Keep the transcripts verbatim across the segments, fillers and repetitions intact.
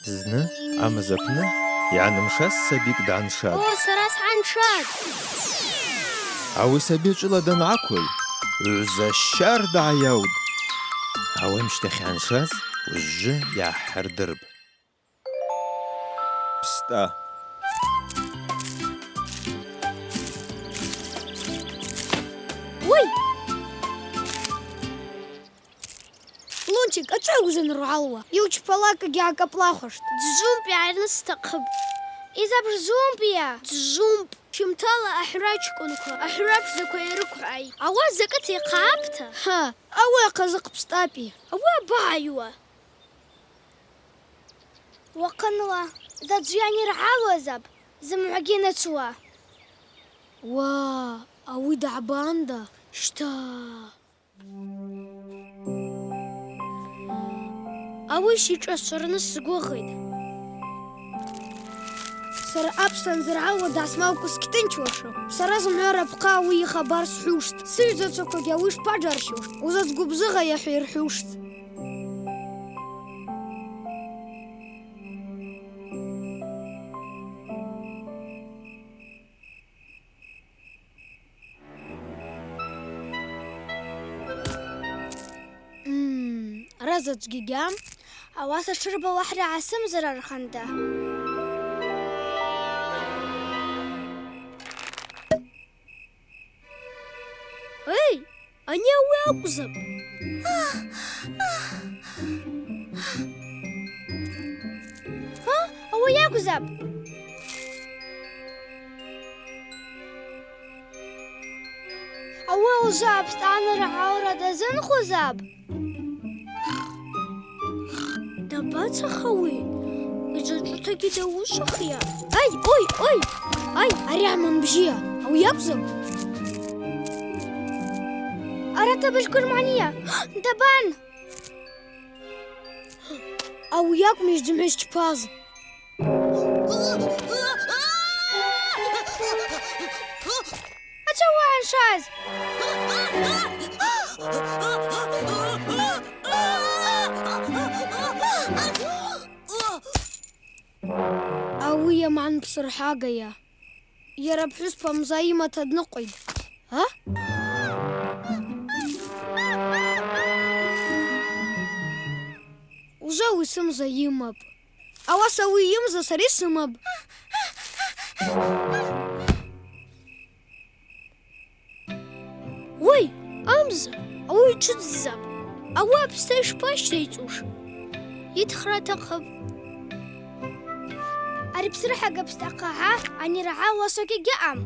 Зны амыз апны йгӏанымшаз сабикӏ дгӏаншатӏ. О, сара сгӏаншатӏ! Ауи саби чӏвыла дангӏаквыл, гӏвза щардагӏа йаутӏ. Ауи амщтахь йгӏаншаз уыжвжвы йгӏахӏырдырпӏ. Пстӏа. Уый! Лунтик, ачӏвагвзан ргӏалуа, йучпалакӏгьи гьакӏапӏлахуаштӏ. Джвджвумпӏ йгӏайрныс атахъыпӏ. Йзапш джвджвумпӏ йа? Джвджвумпӏ. Щымтала ахӏврачкӏвынква, ахӏврапшдзаква йрыквгӏай. Ауат закӏыта йхъапӏта? Хы, ауи ахъазы хъпстӏапӏи. Ауи абагӏайуа? Уахъынла, заджв йаниргӏалуазапӏ, зымгӏвагьи начуа. Уа, ауи дгӏабанда? Щта. Ауи сишӏасырныс сгвыгъитӏ. Сара апстӏа анзыргӏалуа дгӏасмаукӏва сгьтынчуашым. Сара зымгӏва рапхъа ауи йхабар схӏвуштӏ. Сыгӏвзачваквагьи ауи шпаджварщуш? Узаджвгвыбзыгъайа хӏва йырхӏвуштӏ. Мм, аразаджвгьи гьам, ауаса тшырбала хӏра гьасымзарарханда. Эй, ани ауи акӏвзапӏ? А, ауи акӏвзапӏ. Ауи лжа апстӏа аныргӏалра дазынхозапӏ. Дабацах ауи? Йчӏвычӏвгьи даушахъйа? Ай, ой, ой! Ай, ари аман бжьыйа, ауи акӏвзапӏ? Арат абыжьква рманийа? Дабан? Ауи акӏвмищ дзымгӏва зчпаз? Ача уагӏаншаз! Ауи йаман псырхӏагайа. Йара пхӏвыспа мза йымата дныкъвитӏ. А? Уже ауи сымза йымапӏ. Ауаса ауи йымза сара йсымапӏ. Уый, амза, ауи тшыдззапӏ. Ауи апстӏа йшпащтайцӏуш? Йытхра атахъыпӏ. Ари псрыхӏага пстӏа хъагӏа аниргӏалуа сокьа гьаъам.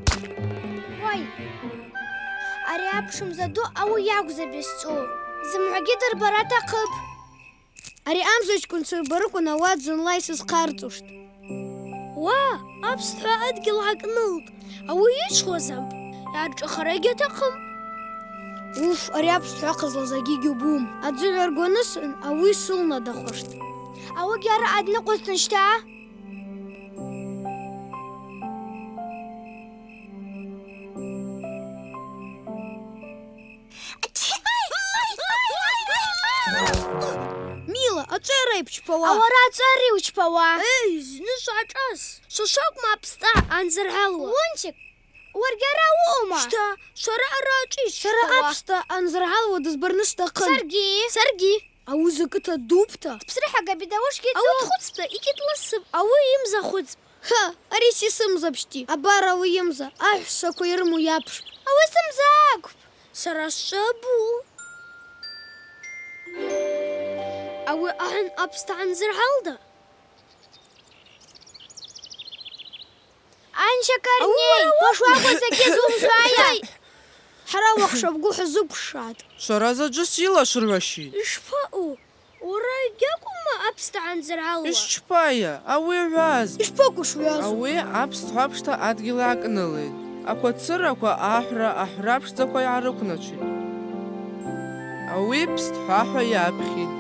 Уай. Ари апшымза ду ауи йакӏвзапӏ йсцӏу. Зымгӏвагьи дырбара атахъыпӏ. Ари амзачкӏвын сырбарыквын ауат зынла йсызхъарцӏуштӏ. Уа, апстхӏва адгьыл гӏакӏнылтӏ. Ауи йычвуазапӏ, йгӏарчӏвахара гьатахъым. Уф, ари апстхӏва хъазла закӏгьи гьубум. Адзыгӏвар гванысын, ауи сылнадахуаштӏ. Ауи гьара адныкъвызтын щта. Мила, ачӏвара йбчпауа? Ауара ачӏвара йучпауа? Эй, зны швгӏашӏас. Сосакъма апстӏа анзыргӏалуа? Лунтик, уаргьи ара уъума? Щта, сара ара ачӏвыйа сара счпауа? Апстӏа анзыргӏалуа дызбарныс атахъын. Саргьи. Саргьи. Ауи закӏыта дупӏта? Дпсрыхӏага бедауышгьи ду. Ауи дхъвыцпӏта, йкьытласыпӏ, ауи йымза хвыцпӏ. Ха, ари си сымзапӏ щти, абар ауи йымза, ахӏвссаква йрыму йапшпӏ. Ауи сымза акӏвпӏ. Сара счӏвабу. Ауи агьан апстӏа анзыргӏалда? Анща Корней, башваква закӏгьи зумшвайа? Хӏара уахъ шабгу хӏазыквшатӏ. Сара заджвы сила швыргӏващитӏ. Йшпаъу? Уара гьакӏвма апстӏа анзыргӏалуа? Йшчпайа, ауи гӏваз. Йшпакӏву шгӏваз? Ауи апстхӏва апшта адгьыл гӏакӏнылитӏ. Аквацырраква, ахӏвра, ахӏврапшдзаква йгӏарыквначитӏ. Ауи пстхӏва хӏва йапхьитӏ.